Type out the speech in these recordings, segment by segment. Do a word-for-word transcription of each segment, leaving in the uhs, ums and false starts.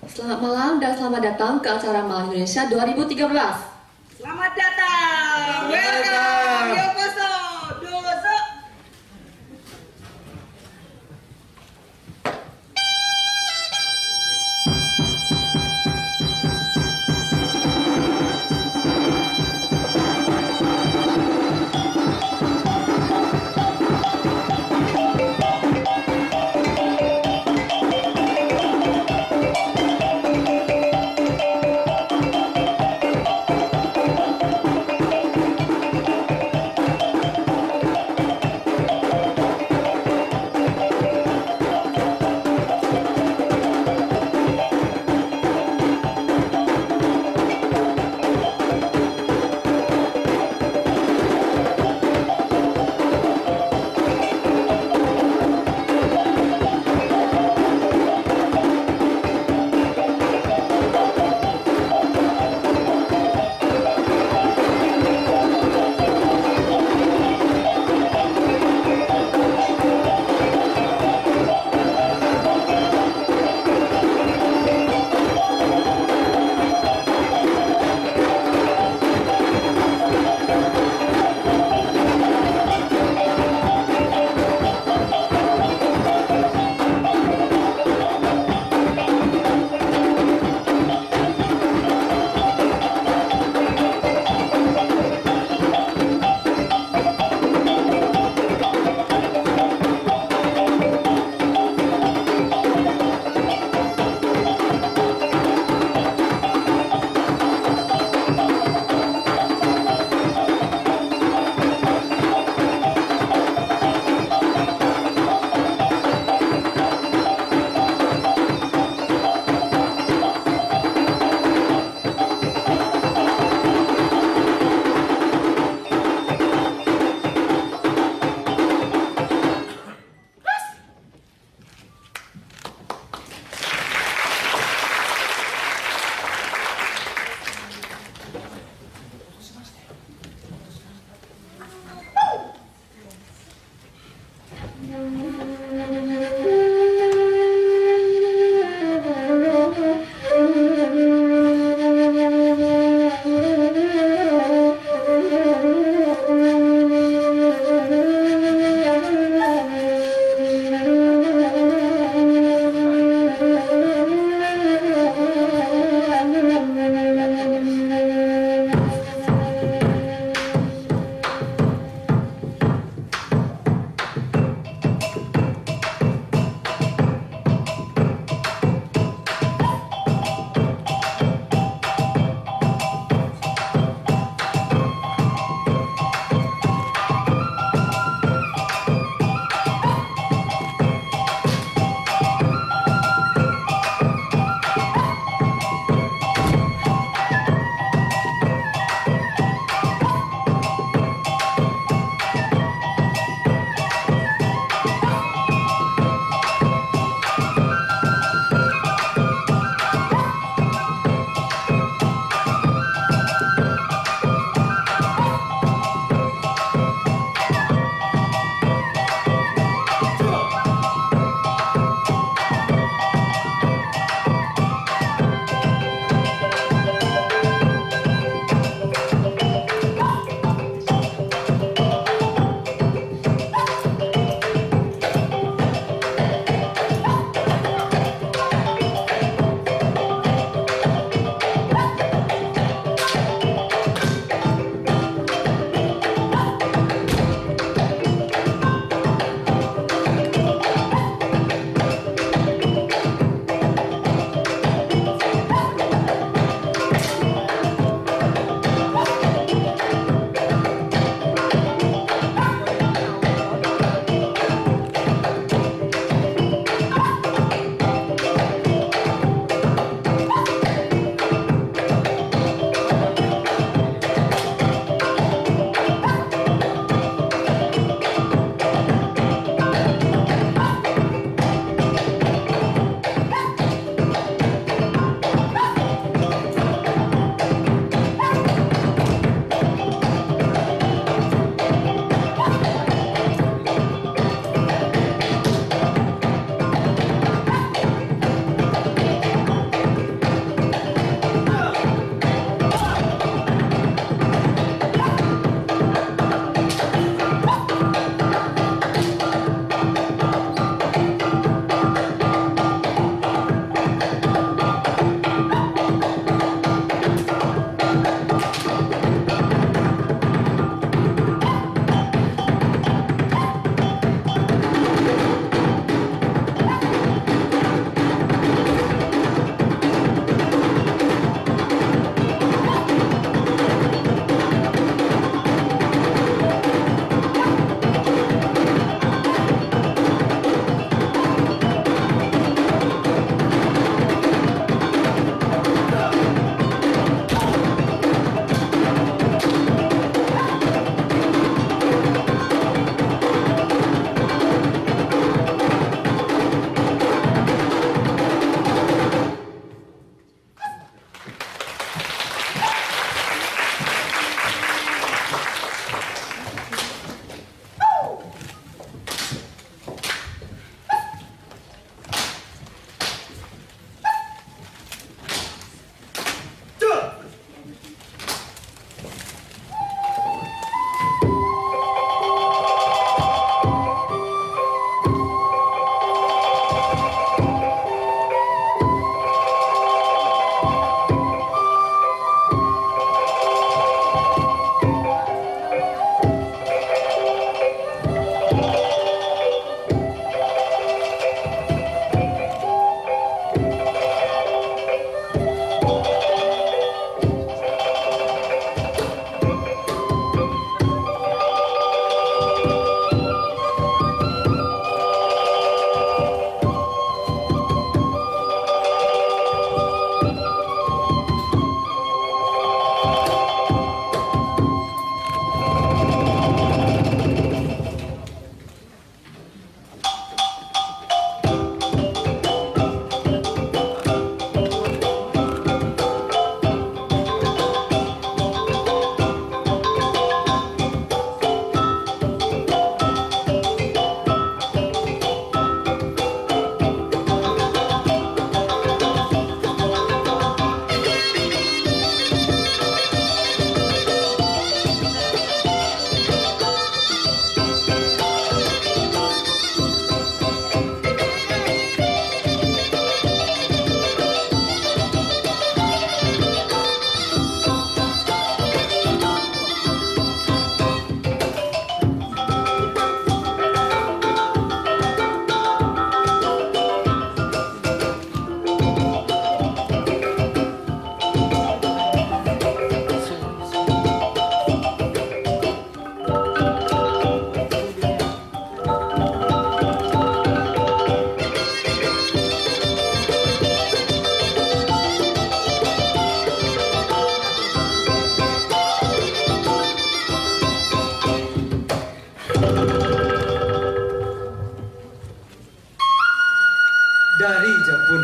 Selamat malam dan selamat datang ke acara Malam Indonesia dua ribu tiga belas. Selamat datang. Welcome. Yokoso. Dozo. Dari Japun,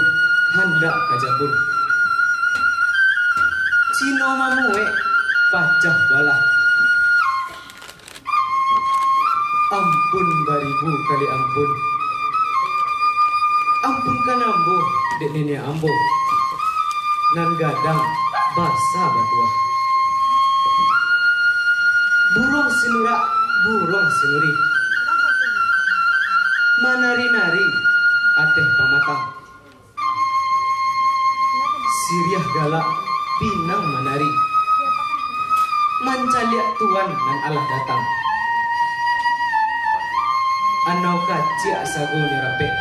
handak ka Japun. Cino mamuek, pacah balah. Ampun baribu kali ampun. Ampunkan ambo, dek niniak ambo. Nan gadang basa batuah. Buruang sinurak, buruang sinuri. Manari-nari ateh pamatang. Siriah galak pinang manari, mancaliak tuan nan alah datang. Anau kaciak sago ni rapek.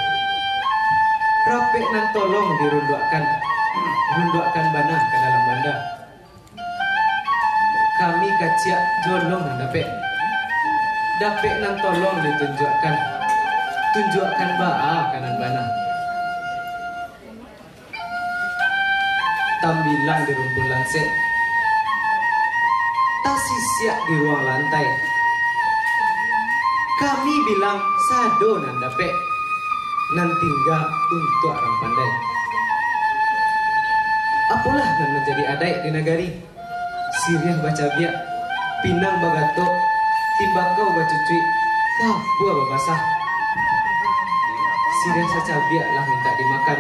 Rapek nan tolong dirunduakkan. Runduakkan bana ka dalam banda. Kami kaciak jolong nan dapek. Dapek nan tolong ditunjuakkan. Tunjuakkan baa ka nan bana. Tambilang di rumpun lansek. Tasisiak di ruang lantai. Kami bilang sado nan dapek. Nan tingga untuak rang pandai. Apolah nan manjadi adaik di nagari? Siriah bacabiak, pinang bagatok, timbakau bacucuik, kapua babasah. Siriah sacabiak lah mintak dimakan,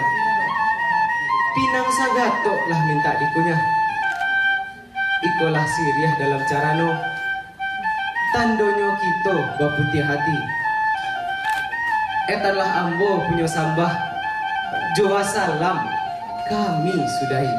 pinang sagatok lah mintak dikunyah. Ikolah siriah dalam carano, tandonyo kito baputiah hati. Etanlah ambo punyo sambah, jo wassalam kami sudahi.